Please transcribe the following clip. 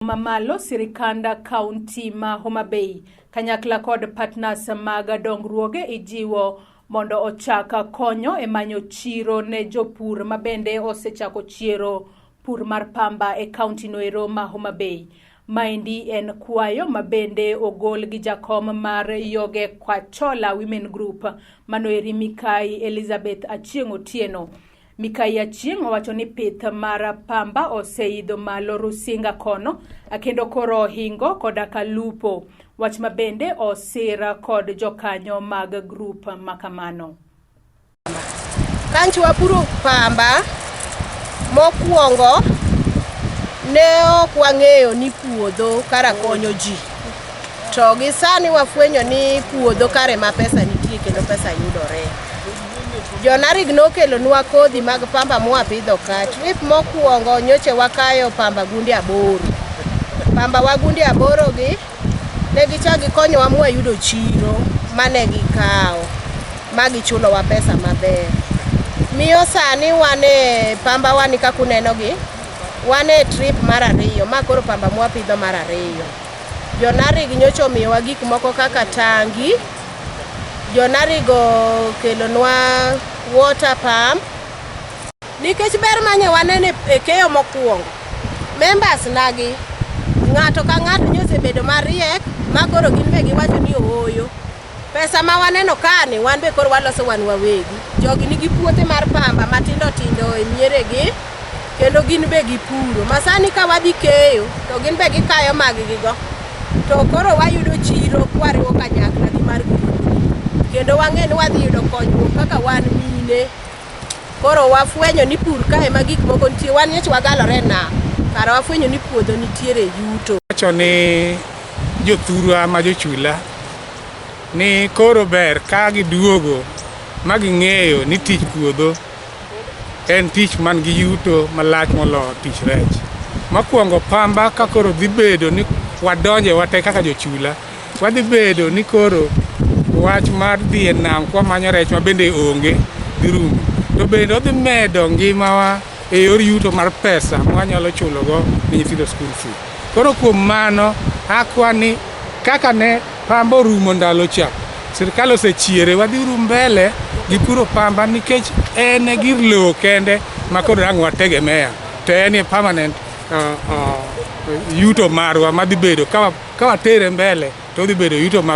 Mamalo sirikand kaunti ma Homa Bay kanyakla kod partners mag dongruoge ijiwo mondo ochak konyo e manyo chiro ne jopur mabende osechako chiero pur mar pamba e kaunti noero ma Homa Bay. Maendi en kwayo mabende ogol gi jakom mar Yoge Kwachola Women Group manoeri Mikai Elizabeth Achieng' Otieno. Mikai Achieng' owacho ni pith mar pamba oseidho malo Rusinga kono kendo koro ohingo koda kalupo. Wach mabende osir kod jokanyo mag grup makamano. Kancho wapuro pamba mokwongo ne ok wang'eyo ni puodho kara konyo ji. To gi sani wafwenyo ni puodho kare ma pesa nitie kendo pesa yudore. Jonarig nokelonwa kodhi mag pamba mwapidho ka. Trip mokwongo nyocha wakayo pamba gunde 8. Pamba wa gunde 8 gi ne gichak gikonyowa mwayudo chiro mane gikawo ma gichulowa pesa maber. Miyo sani wan e pamba wa ni kaka uneno gi, wan e trip mar 2, ma koro pamba mwapidho mar 2. Jonarig nyocha omiyowa gik moko kaka tangi, Jonarig okelonwa water pump. Nikech ber manye waneno e keyo mokwongo, members nagi ng'ato ka ng'ato nyosebedo mariek ma koro gin be giwacho ni ooyo. Pesa ma waneno kani wan be koro waloso wan wawegi. Jogi nigi puothe mar pamba matindo tindo e mieregi kendo gin be gipuro. Ma sani ka wadhi keyo to gin be gikayo mag gigo. To koro wayudo chiro kwariwo kanyakla gi mar grup. Kendo wang'e ni wadhi yudo konyruok kaka wan mine. Koro wafwenyo ni pur kae ma gik moko nitie. Wan nyocha wagalore e nam. Kara wafwenyo ni puodho nitiere yuto. Wacho ni jothurwa ma jochula ni koro ber ka giduogo ma ging'eyo ni tich puodho en tich man gi yuto malach moloyo tich rech. Mokwongo pamba ka koro dhi bedo ni wadonje wate kaka jochula, wadhi bedo ni koro wach mar dhi e nam kwamanyo rech ma bende onge dhi rumo. To bende odhi medo ngimawa e yor yuto mar pesa mwanyalo chulogo ne nyithindo school fee. Koro kuom mano, akwa ni kaka ne pamba orumo ndalo cha, sirikal osechiere, wadhiuru mbele gi puro pamba nikech en e gir lowo kende ma koro ang' wategemea to en e permanent yuto marwa madhi bedo ka watere mbele to odhi bedo yuto mar